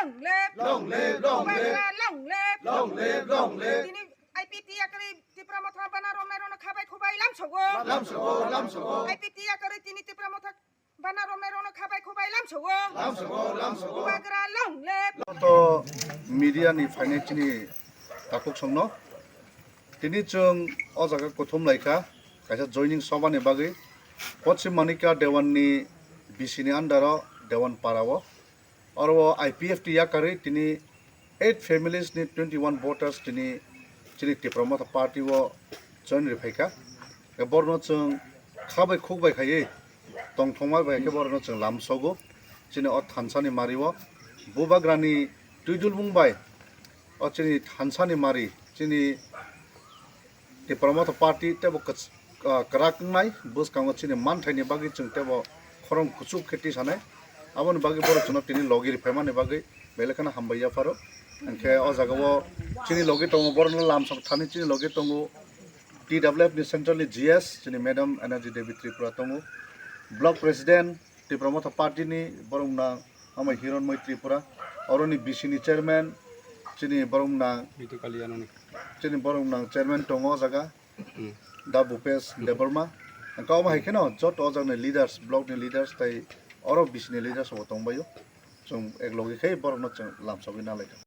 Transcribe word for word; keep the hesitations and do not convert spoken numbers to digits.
Long live! Long live, long live! Bubagra, long live! Long live, long live! Tini I P T yakarwi Tipra Motha bana romnai rokno khabai khubai lamsogo. Lamsogo, lamsogo. I P T yakarwi tini Tipra Motha bana romnai rokno khabai khubai lamsogo. Lamsogo, lamsogo. Bubagra long live. To media ni phainai chini takhuk songno. Tini chwng o jaga kuthum laikha, kaisa joining sobha ni bagwi. Poschim Manikya Dewan ni B C ni under o Dewan para o. Oro o I P F T yakarwi tini eight families ni twenty one voters tini chini Tipra Motha party o join riphaikha. Borno chwng khabai khukbai khaiwi tongthokma bai khe borokno chwng lamsogo. Chini o thansa ni mari o Bubagra ni twidulbung bai o chini thansa ni mari chini Tipra Motha party tebo kwch-, ah, kwrak wngnai, bwskango chini manthaini bagwi chwng tebo khorang kuchuk khe tisanai. Aboni bagwi borok chwngno tini logi riphaimani bagwi belai kheno hambai yapharo. Hinkhe o jagao chini logi tongo, borokno lamsok thani chini logi tongo T W F ni central ni G S, chini Madam Energy Devi Tripura tongo, Block President Tipra Motha party ni borok nang Amai Hironmoi Tripura, oroni B C ni chairman, chini borok nang Bitu Kalyanoni. Chini borok nang chairman tongo o jaga, Hmm. Da Bhupesh Debbarma. Hwnkhe omo hai kheno joto o jagani leaders, block ni leaders tei oro B C ni leaders bo tongbaio. Chwng ek logi khe borokno chwng lamsogwi nalaikha.